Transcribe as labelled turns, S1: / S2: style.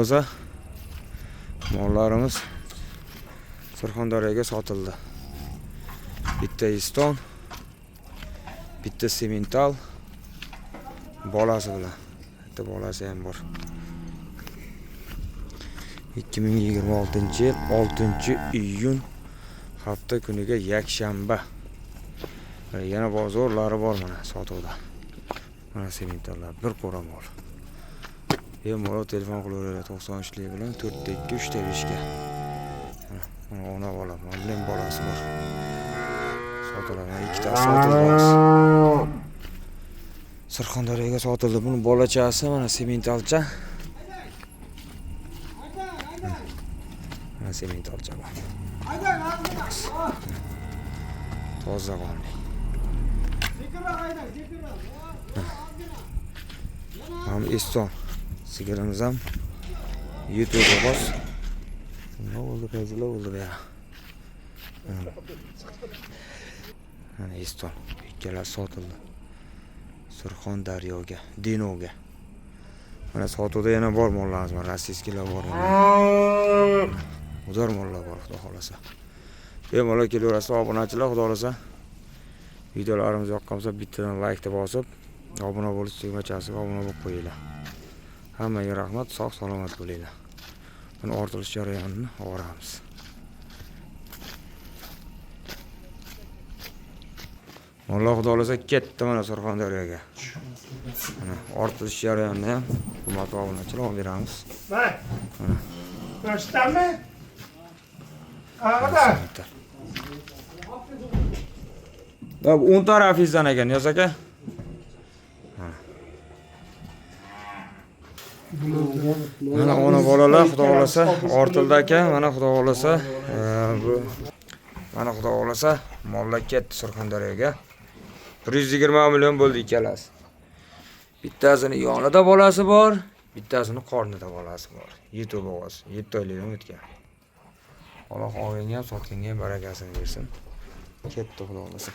S1: Xohlasa mollarimiz Surxondaryoga sotildi. Bitta Eston, bitta Semental bolasi bilan. Bitta bolasi ham bor. 2026-yil 6-iyun hafta kuniga yakshanba. Yana bozorlari bor mana sotuvda. Mana sementallar bir qo'ra mol. Bemalol telefon qilaveradi 93 lik bilan 4 ta 2 3 ta 5 ga. Mana ona bola, mana buning bolasi bor. Sotiladi. Mana ikkitasi sotildi hozir. Surxondaryoga sotildi. Buni bolachasi mana sementalcha. Mana sementalcha bu. Toza qonli. Mana Eston sigirimiz ham yetuk bo'g'oz. Nima bo'ldi, fayzilla bo'ldi bu yoq. Mana Eston ikkalasi sotildi. Surxondaryoga, Denovga. Mana sotuvda yana bor mollarimiz, mana rossiyskiylar bor mana. Uzoq mollar bor, xudo xolasa. Bemalol kelaverasizlar obunachilar, xudo xolasa. Videolarimiz yoqqan bo'lsa bittadan laykni bosib, obuna bo'lish tugmachasiga obuna bo'lib qo'yinglar. Hammaga rahmat, sog' salomat bo'linglar. Buni ortilish jarayonini olamiz. Alloh xudo xolasa ketdi mana Surxondaryoga. Mana ortilish jarayonini ham hurmatli obunachilar olib beramiz.
S2: Bak. Gösterme. Ağda.
S1: Ya bu o'ng tarafingizdan ekan, Niyoz aka. Mana ona bolalar xudo xolasa ortildi aka, mana xudo xolasa bu mana xudo xolasa mollar ketdi Surxondaryoga. 120 million bo'ldi ikkalasi. Bittasini yonida bolasi bor, bittasini qornida bolasi bor. Yetuk bo'g'oz, 7 oylikdan o'tgan. Alloh olganga ham sotganga ham barakasini bersin. Ketdi xudo xolasa.